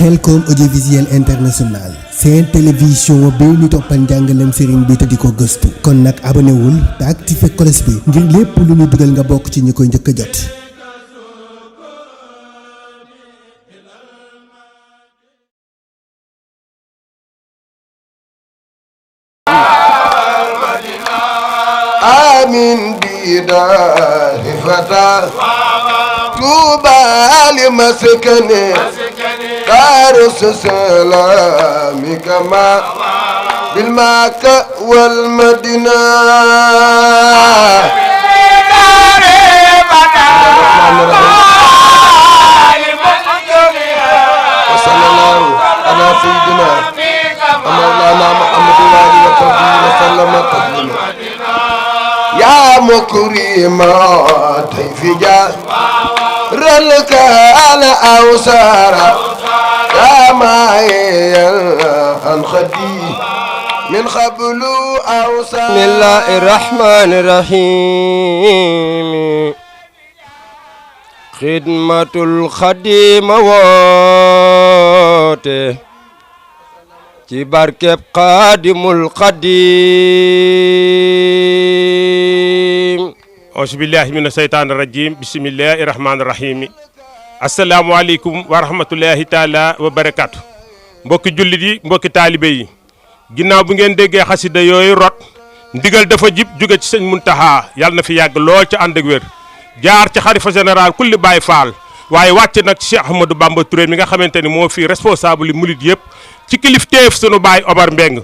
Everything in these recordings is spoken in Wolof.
Khelcom audiovisuel international seen télévision bi ñu toppal njàngaleem sëriñ bi te di ko gëstu kon nag abonné wul te activé cloche bi ngir lépp lu ñu dugal nga bokk ci ñi koy njëkk a jot. آمين بدار فتى طوبى لمسكنه دارس السلام كما بالمكة والمدينة وصلى الله على سيدنا مولانا محمد وآله وصحبه وسلم تسليما يا مكرم تيفجا رلك على أوسار يا معي الخدي من قبل أوسار بسم الله الرحمن الرحيم خدمة الخديم ووته ci barkeb Xaadimul Xaadim auzu billahi mina seytaani rajim bismillahi rahmaani rahim asalaamaaleykum wa rahmatullahi taala wa barakaatu mbokki jullit yi mbokki taalibe yi ginnaaw bu ngeen déggee xasida yooyu rot ndigal dafa jib jóge ci sëñ Muntaxa yàlla na fi yàgg lool ca ànd ak wér jaar ci xalifa général kulli Baay Faal waaye wàcc nag Cheikh Ahmadou Bamba Touré mi nga xamante ni moo fi responsable yi murit yëpp ci kilifteef sunu baay Omar Mbeng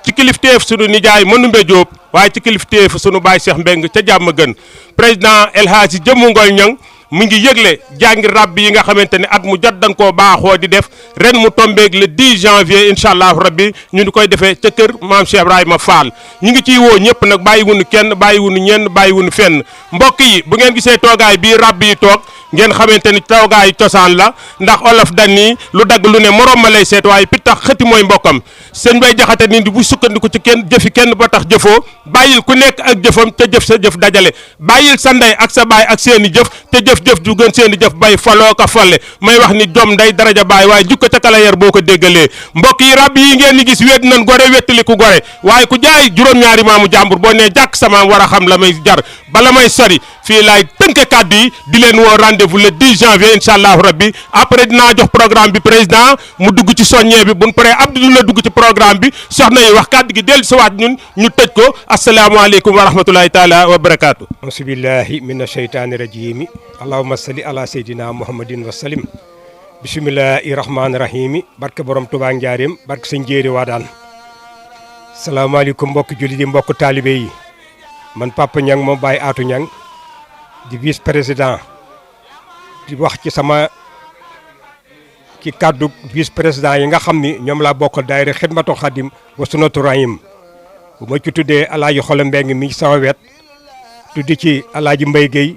ci kilifteef sunu nijaay Manumbe Diop waaye ci kilifteef sunu baay Cheikh Mbeng ca jàmm gën président El Hadji Jëmmu Ngol Ñang mu ngi yëgle jàngi rabbi yi nga xamante ne at mu jot dañ koo baaxoo di def ren mu tombeeg le 10 janvier incha allahu rabbi ñu ngi koy defee ca kër maam Cheikh Ibrahima Fall ñu ngi ciy woo ñëpp nag bàyyi wunu kenn bàyyi wunu ñenn bàyyi wunu fenn mbokk yi bu ngeen gisee toogaay bii rabbi yi toog ngeen xamante ni toogaay cosaan la ndax olof dañ ni lu dagg lu ne morom ma lay seet waaye pittax xëti mooy mbokkam sëñ bay jaxate ni bu sukkandiku ci kenn jëfi kenn ba tax jëfoo bàyyil ku nekk ak jëfam te jëf sa jëf dajale bàyyil sa ndey ak sa baay ak seeni jëf te jëf ju gën seeni jëf bay faloo ka falle may wax ni jom nday daraja baay waaye jukko ca kala yar boo ko déggalee mbokk yi rab yi ngeen ni gis wéet nañ gore wettali ku gore waaye ku jaay juróom-ñaari maamu jàmbur boo nee jàkk samaam war a xam la may jar bala may sori fii laay tënke kàddu yi di leen woo rendez-vous le 10 janvier incha allahu rabbi après dinaa jox programme bi président mu dugg ci soññee bi buñ paree Abdou dina dugg ci programme bi soxna yi wax kàddu gi dellu siwaat ñun ñu tëj ko asalaamaaleykum wa rahmatulahi taala wa barakaatu ausubillahi min asheytaani rajimi allahuma salli ala seydina muhammadin wa salim bisimillahi rahmaani rahimi barke borom Tuubaa njaareem barke sëñ jéeri waa daan salaamaaleykum mbokk jullit yi mbokk taalibe yi man Papa Niang moom Baye Atou Niang di vice président di wax ci sama ci kàddu vice président yi nga xam ni ñoom laa bokkal daayira xidmatu xadim wa sunatu rahim bu ma ci tuddee alaaji Xole Mbeng mi sama wet tuddi ci alaaji Mbay Guèye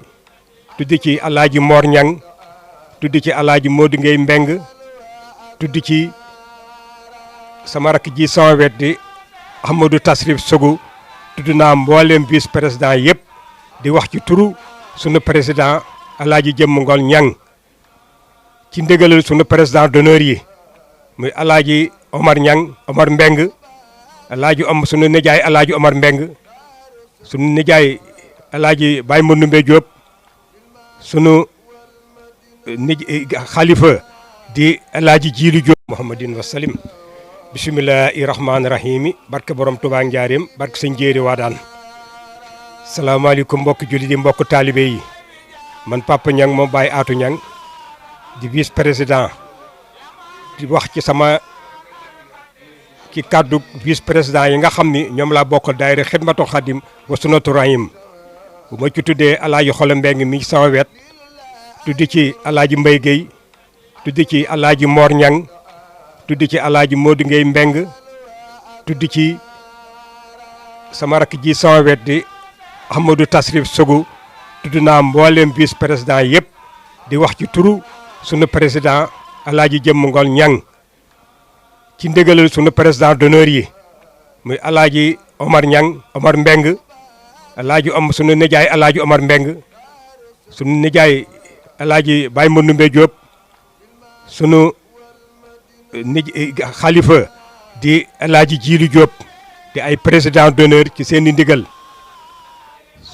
tuddi ci alaaji Mor Niang tuddi ci alaaji Modou Ngay Mbeng tuddi ci sama rakk ji sama wet di Amadou Tasrif Sougou tudd naa mboolem vice président yëpp di wax ci turu sunu président alaaji Jëmm Ngol Ñang ci ndégalal sunu président d'honneur yi muy alaaji Omar Ñang Omar Mbeng alaaji sunu nijaay alaaji Omar Mbeng sunu nijaay alaaji Baye Manumbe Diop sunu xalifa di alaaji Jiili Diop Muhammadin wa salim bisimillahi rahmaani rahimi barke borom Tuubaa njaareem barke sëñ jéeri waa daan salaamaaleykum mbokk jullit yi mbokk taalibe yi man Papa Niang moom Baye Atou Niang di vice président di wax ci sama ci kàddu vice président yi nga xam ni ñoom laa bokkal daayira xidmatu xadim wa sunatu rahim bu ma ci tuddee alaaji Xole Mbeng mi sama wet tuddi ci alaaji Mbay Guèye tuddi ci alaaji Mor Niang tuddi ci alaaji Modou Ngay Mbeng tuddi ci sama rakk ji sama wet di Amadou Tasrif Sougou tudd naa mboolem vice président yëpp di wax ci turu sunu président alaaji Jëmm Ngol Ñang ci ndégalal sunu président d'honneur yi muy alaaji Omar Ñang Omar Mbeng alaaji sunu nijaay alaaji Omar Mbeng sunu nijaay alaaji Baye Manumbe Diop sunu xalifa di El Hadji Djili Diop di ay président d'honneur ci seen i ndigal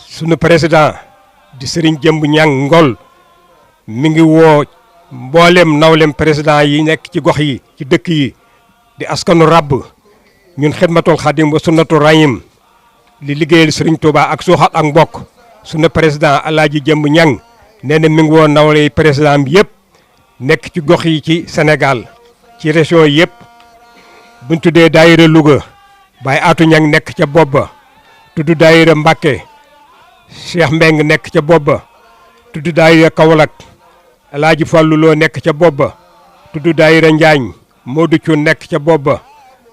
sunu président di Serigne Jëmb Ñang Ngol mi ngi woo mboolem nawlem président yi nekk ci gox yi ci dëkk yi di askanu rabb ñun xidmatul xadim wa sunnatu rahim li liggéeyal Serigne Touba ak suuxat ak mbokk sunu président El Hadji Jëmb Ñang nee na mi ngi woo nawle président bi yëpp nekk ci gox yi ci Sénégal ci région yëpp buñ tuddee daayira Louga Baye Atou Ñang nekk ca bopp ba tudd daayira Mbacké Cheikh Mbeng nekk ca bopp ba tudd daayira Kaolack El Hadji Fallou Lo nekk ca bopp ba tudd daayira Njaañ Modou Thioune nekk ca bopp ba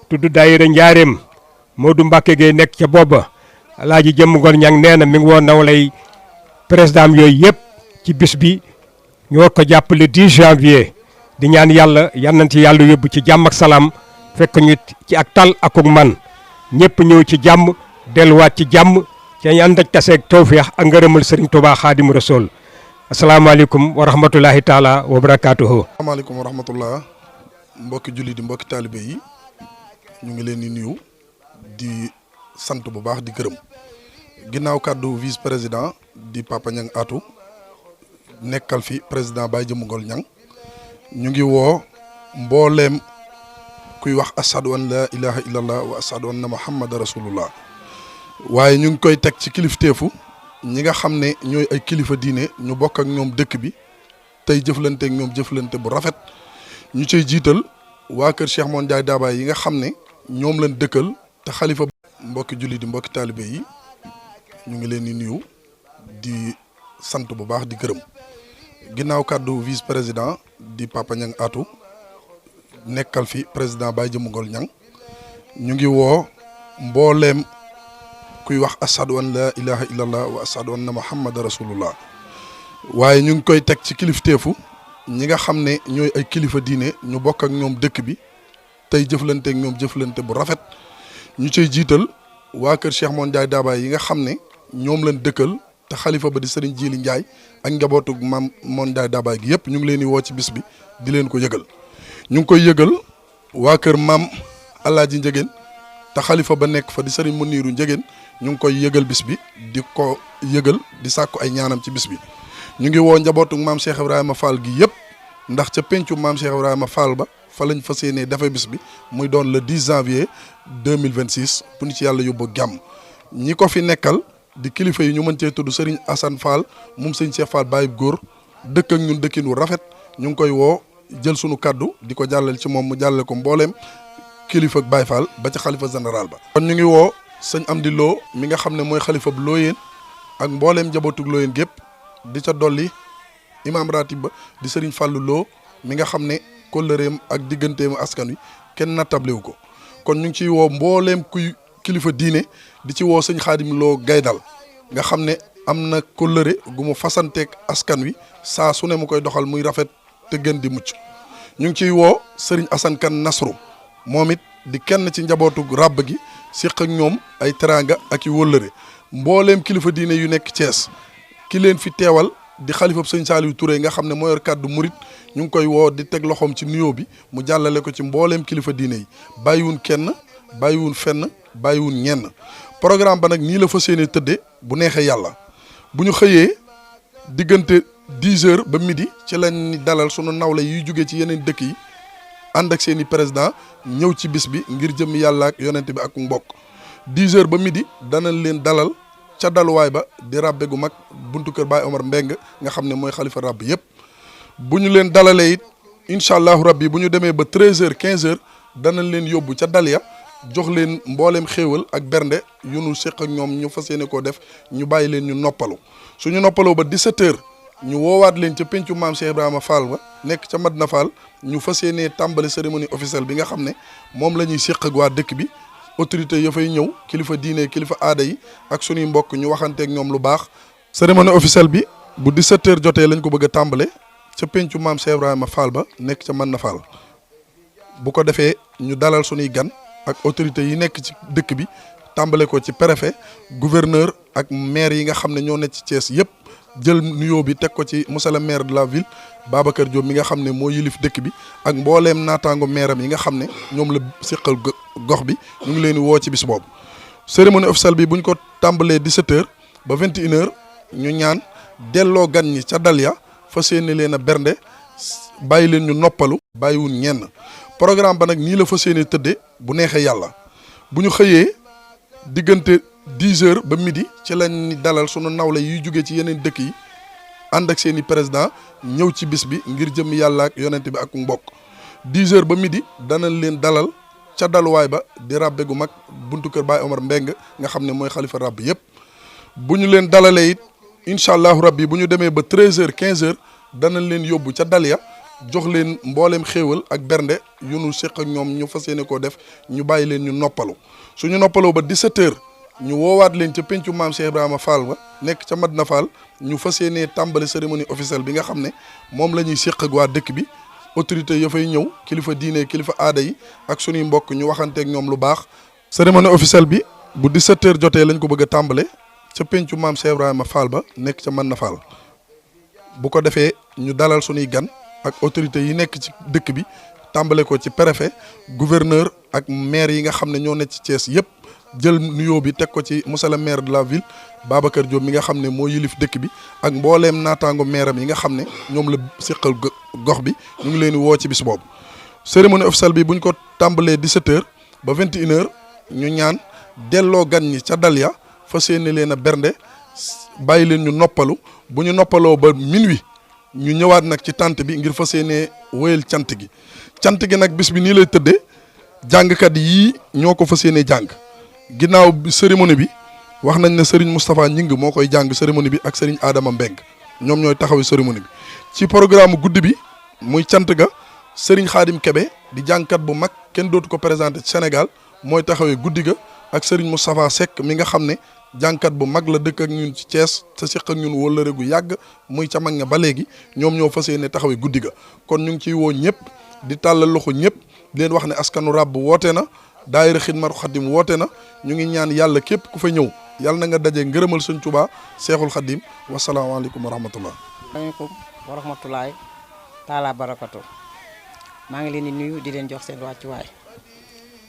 tudd daayira Njaareem Modou Mbacké Gueye nekk ca bopp ba El Hadji Jëmb Ngol Ñang nee na mi ngi woon nawlay président yooyu yëpp ci bis bi ñu war ko jàpp le 10 janvier di ñaan yàlla yal nañ ci yàlla yóbbu ci jàmm ak salaam fekk ñu ci ak tal akuk man ñëpp ñëw ci jàmm delluwaat ci jàmm ci ñu ànd ak taseeg tawféex ak ngërëmal Serigne Touba Xaadimu Rasuul asalaamaaleykum wa rahmatulahi taala wa barakaatuhu. asalaamaaleykum wa rahmatullah mbokki julli di mbokki taalibe yi ñu ngi leen di nuyu di sant bu baax di gërëm ginnaaw kàddu vice président di Papa Ñang Atou nekkal fi président Baye Jëmb Ngol Ñang ñu ngi woo mbooleem kuy wax ashadu an la ilaha illallah wa ashadu anna muhammad rasulullah waaye ñu ngi koy teg ci kilifteefu ñi nga xam ne ñooy ay kilifa diine ñu bokk ak ñoom dëkk bi tey jëflante ak ñoom jëflante bu rafet ñu cay jiital waa kër Cheikh Mon Ndiaye Dabaye yi nga xam ne ñoom lañ dëkkal te xalifa mbokki julli di mbokki taalibe yi ñu ngi leen di nuyu di sant bu baax di gërëm ginnaaw kàddu vice président di Papa Ñang Atou nekkal fi président Baye Jëmb Ngol Ñang ñu ngi woo mbooleem kuy wax ashadu an la ilaha illallah wa ashadu anna muhammad rasulullah waaye ñu ngi koy teg ci kilifteefu ñi nga xam ne ñooy ay kilifa diine ñu bokk ak ñoom dëkk bi tey jëflante ak ñoom jëflante bu rafet ñu cay jiital waa kër Cheikh Mon Ndiaye Dabaye yi nga xam ne ñoom lañ dëkkal te xalifa ba di Serigne Djili Ndiaye ak njabootu maam Mon Ndiaye Dabaye gi yëpp ñu ngi leen di woo ci bis bi di leen ko yëgal ñu ngi koy yëgal waa kër maam Alaaji Njëgeen te xalifa ba nekk fa di Serigne Muniiru Njëgeen ñu ngi koy yëgal bis bi di ko yëgal di sàkku ay ñaanam ci bis bi ñu ngi woo njabootu maam Cheikh Ibrahima Fall gi yëpp ndax ca pencu maam Cheikh Ibrahima Fall ba fa lañ fas yéenee dafa bis bi muy doon le 10 janvier 2026 bu ñu ci yàlla yóbbu jàmm ñi ko fi nekkal di kilifa yi ñu mën cee tudd Serigne Assane Fall moom sëñ Cheikh Fall Baye góor dëkk ak ñun dëkkin wu rafet ñu ngi koy woo jël sunu kaddu di ko jàllale ci moom mu jàllale ko mbooleem kilifa ak Baye Fall ba ci xalifa général ba. kon ñu ngi woo sëñ Amdi Lo mi nga xam ne mooy xalifa bu Looyeen ak mbooleem njabootug Looyeen gépp di ca dolli imam ratib ba di Serigne Fallou Lo mi nga xam ne kóllëreem ak digganteem askan wi kenn nattablewu ko kon ñu ngi ciy woo mbooleem kuy kilifa diine di ci woo sëñ Xaadim Lo Gaydal nga xam ne am na kóllëre gu mu fasanteeg askan wi saa su ne mu koy doxal muy rafet te gën di mucc ñu ngi ciy woo Serigne Assane Kane Nasru moom it di kenn ci njabootu ràbb gi séq ak ñoom ay teraanga ak i wóllëre mbooleem kilifa diine yu nekk Thiès ki leen fi teewal di xalifab sëñ Saliou Touré nga xam ne moo yor kàddu murit ñu ngi koy woo di teg loxoom ci nuyoo bi mu jàllale ko ci mbooleem kilifa diine yi bàyyiwun kenn bàyyiwun fenn bàyyiwun ñenn programme ba nag nii la fas yéene tëddee bu neexee yàlla bu ñu xëyee diggante 10 heures ba midi ci lañ dalal sunu nawle yuy jógee ci yeneen dëkk yi ànd ak seen i président ñëw ci bis bi ngir jëm yàlla ak yonent bi ak mbokk 10 heures ba midi danañ leen dalal ca daluwaay ba di rabbe gu mag buntu kër Baye Omar Mbeng nga xam ne mooy xalifa rabb yëpp bu ñu leen dalalee it incha allahu rabbi bu ñu demee ba 13 heures 15 heures danañ leen yóbbu ca Dalia jox leen mbooleem xéewal ak bernde yu nu séq ak ñoom ñu fas yéene koo def ñu bàyyi leen ñu noppalu suñu noppaloo ba 17 heures ñu woowaat leen ca pencu maam Cheikh Ibrahima Fall ba nekk ca Madina Fall ñu fas yéenee tàmbali cérémonie officielle bi nga xam ne moom la ñuy séq ak waa dëkk bi autorité ya fay ñëw kilifa diine kilifa aada yi ak suñuy mbokk ñu waxanteeg ñoom lu baax. cérémonie officielle bi bu 17 heures jotee lañ ko bëgg a tàmbale ca pencu maam Cheikh Ibrahima Fall ba nekk ca Madina Fall bu ko defee ñu dalal suñuy gan ak autorité yi nekk ci dëkk bi tàmbale ko ci préfet gouverneur ak maire yi nga xam ne ñoo nekk ci Thiès yëpp jël nuyoo bi teg ko ci monsieur le maire de la ville Babacar Diop mi nga xam ne moo yilif dëkk bi ak mbooleem naataango maire am yi nga xam ne ñoom la séqal gox bi ñu ngi leen di woo ci bis boobu. cérémonie officielle bi buñ ko tàmbalee 17h ba 21h ñu ñaan delloo gan ñi ca dal ya fas yéene leen a bernde bàyyi leen ñu noppalu bàyyiwun ñenn programme ba nag nii la fas yéene tëddee bu neexee yàlla bu ñu xëyee diggante 10h ba midi ci lañ dalal sunu nawle yuy jógee ci yeneen dëkk yi ànd ak seen i président ñëw ci bis bi ngir jëm yàlla ak yonent bi ak mbokk 10h ba midi danañ leen dalal ca daluwaay ba di rabbe gu mag buntu kër Baye Omar Mbeng nga xam ne mooy xalifa rabb yëpp bu ñu leen dalalee it incha allahu rabbi bu ñu demee ba 13h 15h danañ leen yóbbu ca dal ya jox leen mbooleem xéewal ak bernde yu nu séq ak ñoom ñu fas yéene koo def ñu bàyyi leen ñu noppalu suñu noppaloo ba 17h ñu woowaat leen ca pencu maam Cheikh Ibrahima Fall ba nekk ca Madina Fall ñu fas yéenee tàmbali cérémonie officielle bi nga xam ne moom la ñuy séq ak waa dëkk bi autorité ya fay ñëw kilifa diine kilifa aada yi ak suñuy mbokk ñu waxanteeg ñoom lu baax. cérémonie officielle bi bu 17h jotee lañ ko bëgg a tàmbale ca pencu maam Cheikh Ibrahima Fall ba nekk ca Madina Fall bu ko defee ñu dalal suñuy gan ak autorités yi nekk ci dëkk bi tàmbale ko ci préfet gouverneur ak maire yi nga xam ne ñoo nekk ci Thiès yëpp jël nuyoo bi teg ko ci monsieur le maire de la ville Babacar Diop mi nga xam ne moo yilif dëkk bi ak mbooleem naataango maire am yi nga xam ne ñoom la séqal gox bi ñu ngi leen di woo ci bis boobu. cérémonie officielle bi buñ ko tàmbalee 17h ba 21h ñu ñaan delloo gan ñi ca dal ya fas yéene leen a bernde bàyyi leen ñu noppalu bu ñu noppaloo ba minuit ñu ñëwaat nag ci tànt bi ngir fas yéene wéyal cant gi nag bis bi nii lay tëddee jàngkat yii ñoo ko fas yéene jàng ginnaaw cérémonie bi wax nañ ne Serigne Moustapha Ñing moo koy jàng cérémonie bi ak Serigne Adama Mbeng ñoom ñooy taxawi cérémonie bi ci programme guddi bi muy cant ga Serigne Khadim Kebe di jàngkat bu mag kenn dootu ko présenté ci Sénégal mooy taxawee guddi ga ak Serigne Moustapha Seck mi nga xam ne jàngkat bu mag la dëkk ak ñun ci Thiès te seq ak ñun wóllëre gu yàgg muy ca mag ña ba léegi ñoom ñoo fas yéene taxawee guddi ga kon ñu ngi ciy woo ñëpp di tàllal loxo ñëpp di leen wax ne askanu ràbb woote na daayira Xidmatul Xadim woote na ñu ngi ñaan yàlla képp ku fa ñëw yàlla na nga daje ngërëmal Sëñ Tuubaa Seexul Xadim wasalaamaaleykum wa rahmatullah. waaleykum wa rahmatulahi taala barakatu maa ngi leen di nuyu di leen jox seen wàccuwaay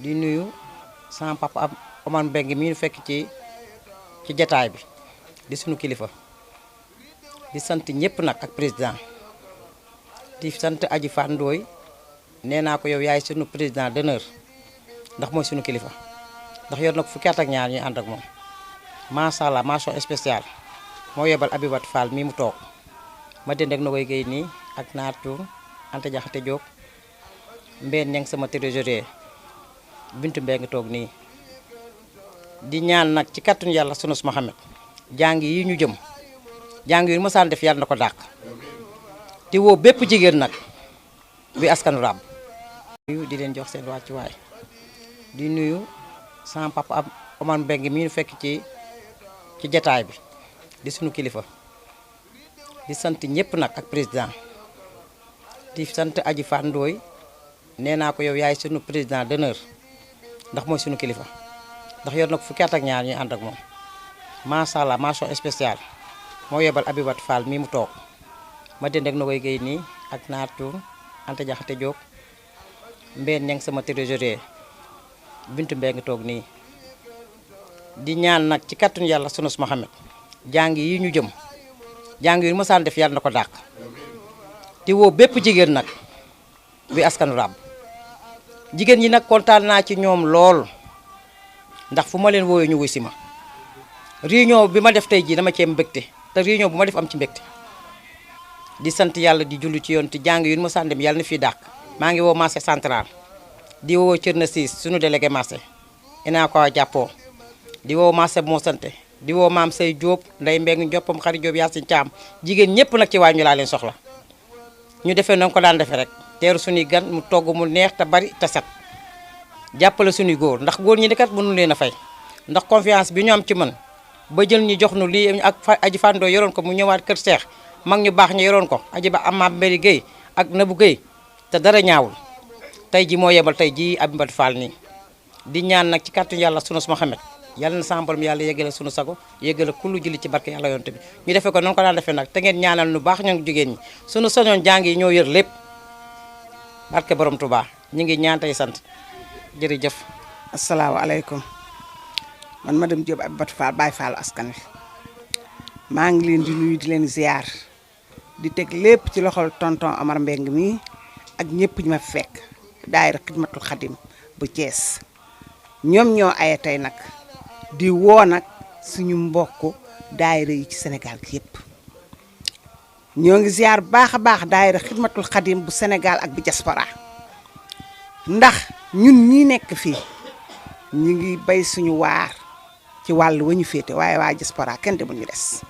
di nuyu sama papa Omar Mbeng mi ñu fekk ci jataay bi di sunu kilifa di sant ñëpp nag ak président di sant Aji Fan Ndooy nee naa ko yow yaay sunu président d'honneur ndax mooy sunu kilifa ndax yor na ko fukki at ak ñaar ñuy ànd ak moom macha allah mention spéciale moo yebal Abibat Fall mi mu toog ma dend ak na koy géey nii ak Naar Tuur Anta Jaxate Jóob Mbeen ñang sama trésorier Bintu Mbeng ngi toog nii di ñaan nag ci kàttanu yàlla sunu Muhammad jàng yi ñu jëm jàng yi mësaan def yàlla na ko dàq di woo bépp jigéen nag bi askanu ràbb di leen jox seen wàccuwaay di nuyu sama papa Omar Mbeng mi ñu fekk ci jataay bi di sunu kilifa di sant ñëpp nag ak président di sant Aji Fan Ndooy nee naa ko yow yaay sunu président d'honneur ndax mooy sunu kilifa ndax yor na ko fukki at ak ñaar ñuy ànd ak moom macha allah mention spéciale moo yebal Abibat Fall mi mu toog ma dend ak na koy géey nii ak Naar Tuur Anta Jaxate Jóob Mbeen ñang sama trésorier Bintu Mbeng ngi toog nii di ñaan nag ci kàttanu yàlla sunu Muhammad jàng yi ñu jëm jàng yi mësaan def yàlla na ko dàq di woo bépp jigéen nag bi askanu ràbb jigéen ñi nag kontaan naa ci ñoom lool ndax fu ma leen woowee ñu wuy si ma réunion bi ma def tey jii dama cee mbégte te réunion bu ma def am ci mbégte di sant yàlla di julli ci yoon te jàng yu ma sàndem yàlla na fii dàq maa ngi woo marché central di woo Thierno Ciss suñu délégué marché inaa ko jàppoo di woo marché moo sante di woo maam say Diop nday Mbeng joppam xari Diop Yaasin Caam jigéen ñëpp nag ci waañu laa leen soxla ñu defee na ko daan defee rek teeru suñuy gan mu togg mu neex te bari te set jàppale suñuy góor ndax góor ñi kat mënu leen a fay ndax confiance bi ñu am ci man ba jël ñi jox nu lii ak Aji Fan Ndooy yoroon ko mu ñëwaat kër Seex mag ñu baax ñu yoroon ko aji ba am Mbéri Guèye ak Nabou Guèye te dara ñaawul tey ji moo yebal tey ji Abibat Fall nii di ñaan nag ci kàttu yàlla sunu Muhammad yàlla na sama borom yàlla yeggale sunu sago yeggale kullu julli ci barke yàlla yonte bi ñu defee ko noonu ko daan defee nag te ngeen ñaanal nu baax ñoo jigéen ñi sunu soñoon jàng yi ñoo yor lépp barke borom Touba ñu ngi ñaan tey sant jërëjëf. asalaamaaleykum man madame Diop Abibatou Fall Baye Fall askan wi maa ngi leen di nuyu di leen ziar di teg lépp ci loxol tonton Omar Mbeng mi ak ñëpp ñu ma fekk daayira Xidmatul Xadim bu Thiès ñoom ñoo aye tey nag di woo nag suñu mbokk daayira yi ci Sénégal gi yëpp ñoo ngi ziar baax a baax daayira Xidmatul Xadim bu Sénégal ak bu diaspora ndax ñun ñi nekk fii ñu ngi bay suñu waar ci wàllu wa ñu féete waaye waa diaspora kenn demul ñu des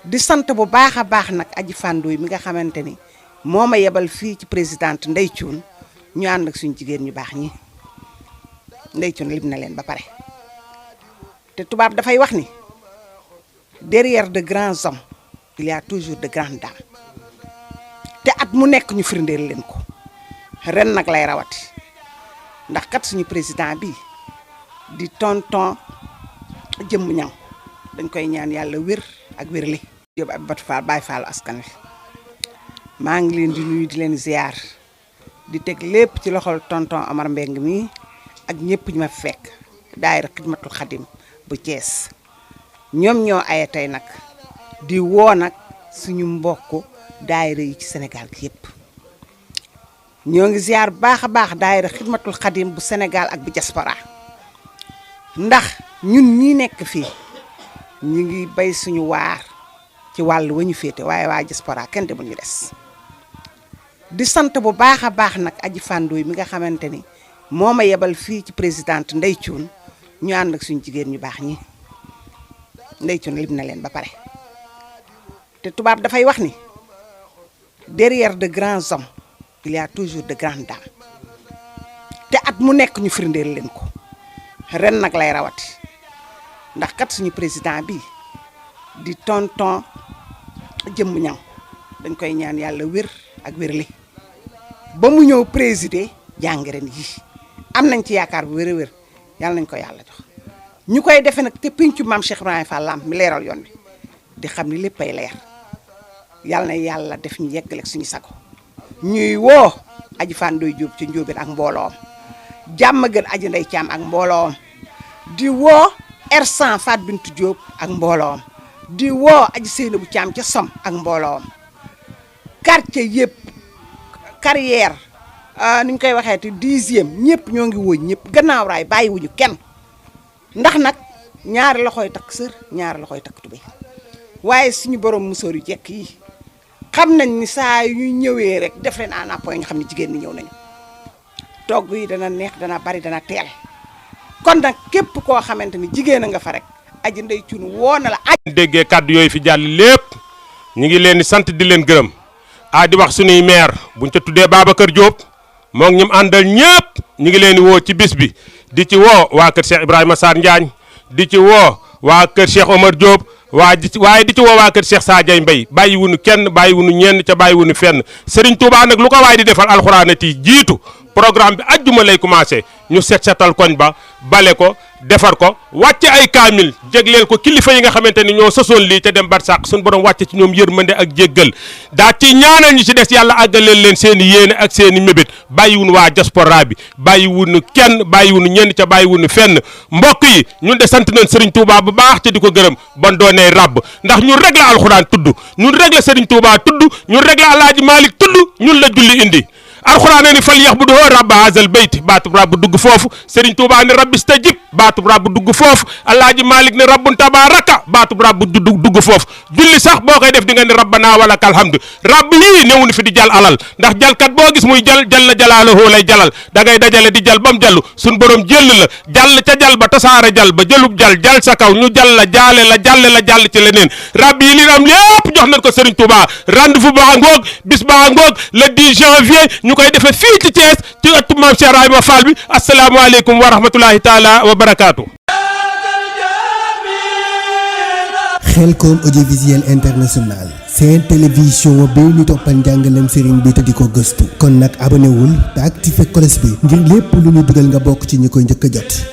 di sant bu baax a baax nag aji fàndooy mi nga xamante ni moo ma yebal fii ci présidente Ndeye Thioune ñu ànd ak suñu jigéen ñu baax ñi Ndeye Thioune lim na leen ba pare te tubaab dafay wax ni derrière de grands hommes il y a toujours de grandes dames te at mu nekk ñu firndeel leen ko ren nag lay rawati ndax kat suñu président bi di tonton Jëmb Ñaŋ dañ koy ñaan yàlla wér ak wérli Diop Abibatou Fall Baye Fall askan wi maa ngi leen di nuyu di leen ziar di teg lépp ci loxol tonton Omar Mbeng mi ak ñëpp ñu ma fekk daayira Xidmatul Xadim bu Thiès ñoom ñoo aye tey nag di woo nag suñu mbokk daayira yi ci Sénégal gi yëpp ñoo ngi ziar baax a baax daayira Xidmatul Xadim bu Sénégal ak bu diaspora ndax ñun ñi nekk fii ñu ngi bay suñu waar ci wàllu wa ñu féete waaye waa diaspora kenn demul ñu des di sant bu baax a baax nag aji fàndooy mi nga xamante ni moo ma yebal fii ci présidente Ndeye Thioune ñu ànd ak suñu jigéen ñu baax ñi Ndeye Thioune lim na leen ba pare te tubaab dafay wax ni derrière de grands hommes il y a toujours de grandes dames te at mu nekk ñu firndeel leen ko ren nag lay rawati ndax kat suñu président bi di tonton Jëmb Ñaŋ dañ koy ñaan yàlla wér ak wérli ba mu ñëw présider jàngi ren yi am nañ ci yaakaar bu wér a wér yàlla nañ ko yàlla jox ñu koy defe nag te pincu maam Cheikh Ibrahima Fall Lamp mi leeral yoon bi di xam ni léppay leer yàlla na yàlla def ñu yeggaleeg suñu sago ñuy woo aji Fandooy Jóob ci Njóobeen ak mbooloom jàmm gën aji Ndey Caam ak mbooloom di woo R100 Fat Bintu Jóob ak mbooloom di woo aji Seynabu Caam ca Som ak mbooloom quartier yëpp carrière ni ñu koy waxee te 10e ñëpp ñoo ngi woo ñëpp gannaaw raay bàyyiwuñu kenn ndax nag ñaari loxoy takk sër ñaari loxoy takk tubéy waaye suñu borom musóor yu jekk yi xam nañ ni saa yu ñëwee rek def leen en appoint ñu xam ne jigéen ñi ñëw nañu togg yi dana neex dana bari dana teel kon nag képp koo xamante ni jigéen a nga fa rek aji Ndey Cuun woo na la déggee kàddu yooyu fi jàll lépp ñu ngi leen di sant di leen gërëm di wax suñuy maire buñ ca tuddee Babacar Diop moom ñum àndal ñëpp ñu ngi leen di woo ci bis bi di ci woo waa kër Cheikh Ibrahima Sarr Njaañ di ci woo waa kër Cheikh Omar Diop waaye di ci woo waa kër Cheikh Sadiay Mbay bàyyi wunu kenn bàyyi wunu ñenn ca bàyyi wunu fenn Serigne Touba nag lu ko waay di defal alxuraanati jiitu programme bi ajjuma lay commencé ñu setal koñ ba bale ko defar ko wàcce ay kaamil jégleel ko kilifa yi nga xamante ni ñoo sosoon lii te dem barsàq suñu borom wàcce ci ñoom yërmande ak jéggal daa ci ñaanal ñu ci des yàlla àggaleel leen seen i yéene ak seen i mébét bàyyiwunu waa diaspora bi bàyyiwunu kenn bàyyiwunu ñenn ca bàyyiwunu fenn mbokk yi ñun de sant nañ Serigne Touba bu baax te di ko gërëm bon doonee rabb ndax ñun rek la alxuraan tudd ñun rek la Serigne Touba tudd ñun rek la Alaaji Malick tudd ñun la julli indi alxuraan ni fal yaxbudu rabba hazal bayt baatub rabb dugg foofu Serigne Touba ni rabbi stajib baatub rabb dugg foofu Alaaji Malick ni rabbun tabaraka baatub rabb dugg foofu julli sax boo koy def di nga ni rabbana walakal hamdu rabb yii newuñu fi di jal alal ndax jalkat boo gis muy jal la jalaaluhu lay jalal da ngay dajale di jal ba mu jallu suñ borom jël la jàll ca jal ba tasaare jal ba jëlub jal sa kaw ñu jal la jaale la jàll ci leneen rabb yi li am lépp jox nañ ko Serigne Touba rendez-vous ba ngoog bis ba ngoog le 10 janvier ñu koy defee fii ci Thiès ci ëttu Maam Cheikh Ibrahima Fall bi asalaamaaleykum wa rahmatulahi taala wa barakaatu. Khelcom audiovisuel international seen télévision bi ñu toppal njàngalem sëriñ bi te di ko gëstu kon nag abonné wul te activé cloche bi ngir lépp lu ñu dugal nga bokk ci ñi koy njëkk a jot.